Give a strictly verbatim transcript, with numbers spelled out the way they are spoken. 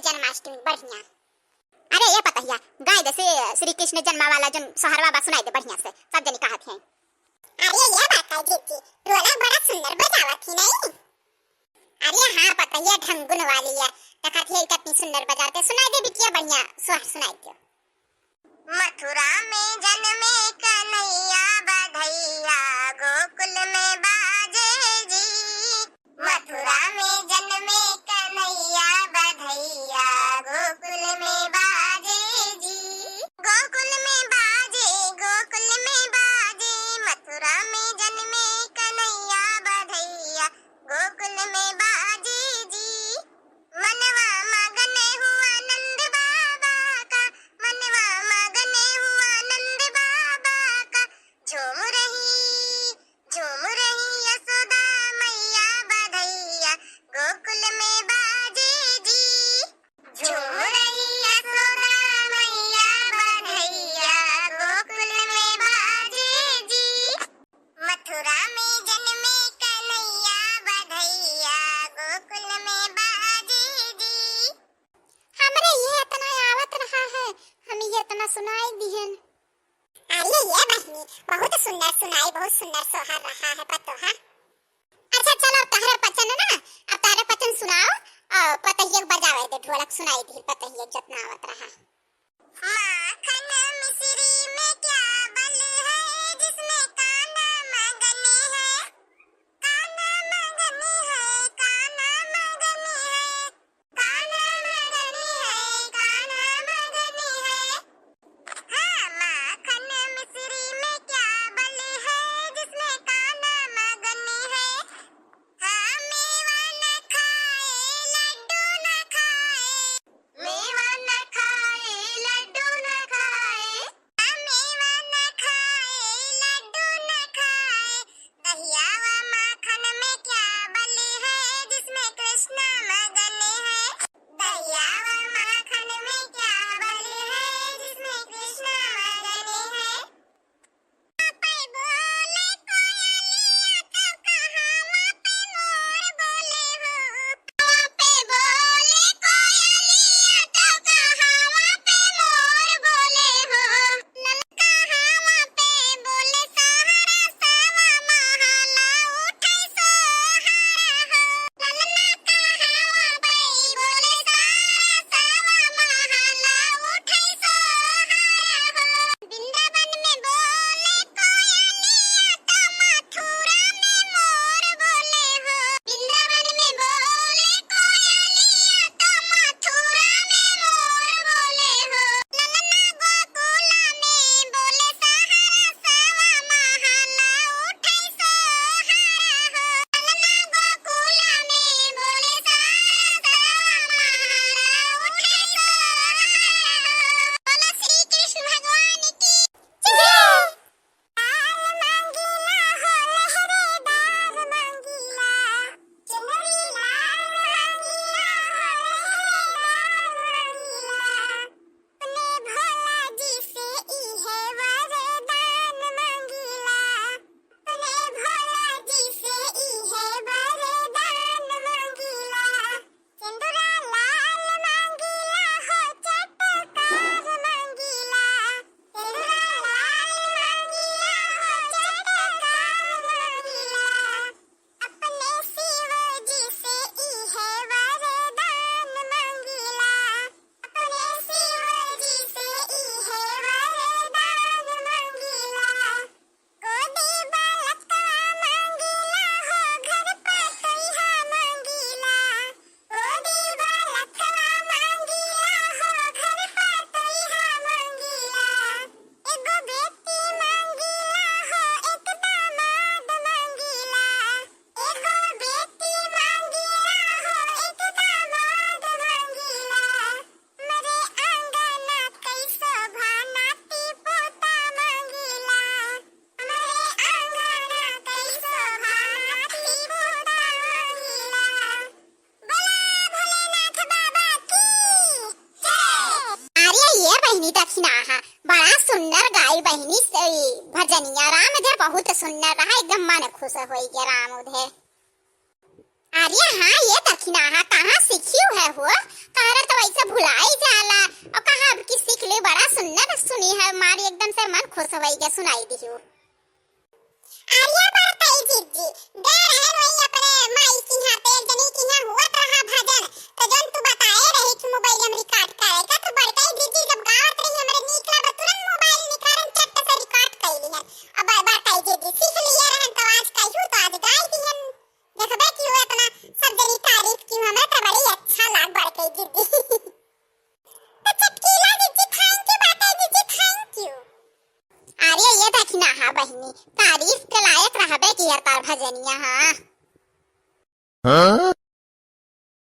जन्माष्टमी बढ़िया। अरे ये पतहिया, गाय दे से श्री कृष्ण जन्मा वाला जौन सोहरवा बा, सुनाई दे बढ़िया से, सब जनी कहत हैं। अरे ये बात है जीजी, ढोलक बड़ा सुंदर बजावत ही नहीं। अरे हाँ पतहिया, ढंगुन वाली है, देखत ही कितनी सुंदर बजाते। सुनाई दे बिटिया, बढ़िया सोहर सुनाई दे। मथुरा में जन्मे कन्हैया बधैया, गोकुल में बाजे जी। मथुरा में जन्मे कन्हैया बधैया, गोकुल में बाजे जी। गोकुल में बाजे, गोकुल में बाजे, मथुरा में जन्मे कन्हैया बधैया, गोकुल में बाजे जी। मनवा मगन हुआ नंद बाबा का, मनवा मगन हुआ नंद बाबा का। झूम रही, झूम रही यशोदा मैया बधैया, गोकुल में बाजे जी। झूम रही यशोदा मैया बधैया, गोकुल में बाजे जी। मथुरा में जन्मे कन्हैया बधैया, गोकुल में बाजे जी। हमरे ये इतना आवत रहा है, हम ये इतना सुनाई दिहन। अरे ये बहिनी, बहुत सुंदर सुनाई, बहुत सुंदर सोहर रहा है पतोहा। अच्छा चलो, अब तहरे पचन ना, अब तहरे पचन सुनाओ, और पतहिया के बजावे दे, ढोलक सुनाई दी पतहिया के जितना आवत रहा। माखन मिश्री में क्या बल है, जिसमें कान्हा मगन है। कान्हा मगन है, कान्हा मगन है, कान्हा मगन है, कान्हा मगन है। हाँ, माखन मिश्री में क्या बल है, जिसमें कान्हा मगन है। हाँ, मेवा न खाए, लड्डू न खाए, मेवा न खाए, लड्डू न खाए। मेवा न खाए, लड्डू न खाए, दहिया व माखन में क्या बल है, जिसमें कृष्णा मगन है। दहिया व माखन में क्या बल है, जिसमें कृष्णा मगन है। पे बोले कोयलिया तो कहाँ पे मोर बोले हो। पे बोले कोयलिया तो कहाँ पे मोर बोले हो। ललका हवा पे बोले सहारा सावा महला उठे सोहारा हो। ललना का हवा पे बोले सहारा सावा महला उठे सोहारा हो। वृंदावन में बोले कोयलिया तो मथुरा में मोर बोले हो। वृंदावन में बोले कोयलिया तो मथुरा में मोर बोले हो। ललना गोकुला में बोले सहारा सावा महला उठे सोहारा हो। ललना गोकुला में बोले सहारा सावा महला उठे सोहारा हो। बोलो श्री कृष्ण भगवान की जय। लाल मांगीला हो लहरेदार मांगीला, चुनरी लाल मांगीला हो लहरेदार मांगीला। अपने भोला जी से इहे वरदान मांगीला, अपने भोला जी से इहे वरदान मांगीला। सिंदूरा लाल मांगीला हो चटकार मांगीला, सिंदूरा लाल मांगीला हो चटकार मांगीला। अपने शिव जी से इहे वरदान मांगीला, अपने शिव जी से इहे वरदान मांगीला। गोदी बालकवा मांगीला हो घर पतोहिया मांगीला। गोदी बालकवा मांगीला हो घर पतोहिया मांगीला। एगो बेटी मांगीला हो एक दामाद मांगीला। एगो बेटी मांगीला हो एक दामाद मांगीला। हमरे आंगना कई शोभा नाती पोता मांगीला। हमरे आंगना कई शोभा नाती पोता मांगीला। बोला भोलेनाथ बाबा की जय। अरे ये बहिनी दखिनाहा, बड़ा सुंदर गाई बहिनी से भजनिया। राम उधे बहुत सुंदर रहा, एकदम मन खुश होइ गया राम उधे। अरे हाँ, ये दखिनाहा कहाँ सीखियो है हो? तोहरा तो वैसे भुलाई जाला। और कहाँ अब की सीख ली, बड़ा सुंदर सुनी है, मारी एकदम से मन खुश होई के सुनाई दियो। अरे बरतई जिज्जी, गए रहन वही अपने माई की यहाँ, तेल जनी की यहाँ हुआ रहा भजन, तो जौन तू बताए रही कि मोबाइल में रिकॉर्ड करे का, तो बरतई जिज्जी जब गावत रही हमरे नीक लागल, तुरंत मोबाइल निकालन चट से रिकॉर्ड कर लिहन। अब बरतई जिज्जी सीख लिए रहन, तो आज कहू तो आज गाय दिहन। देखबे कि वो इतना सब जनी तारीफ की, हमें तो बड़ी अच्छा लाग बरतई जिज्जी। तो चटकीला जिज्जी, thank you बरतई जिज्जी, thank you। अरे ये दखिनाहा बहिनी, तारीफ के लायक रहबे की है तार भजनिया, हाँ। हाँ?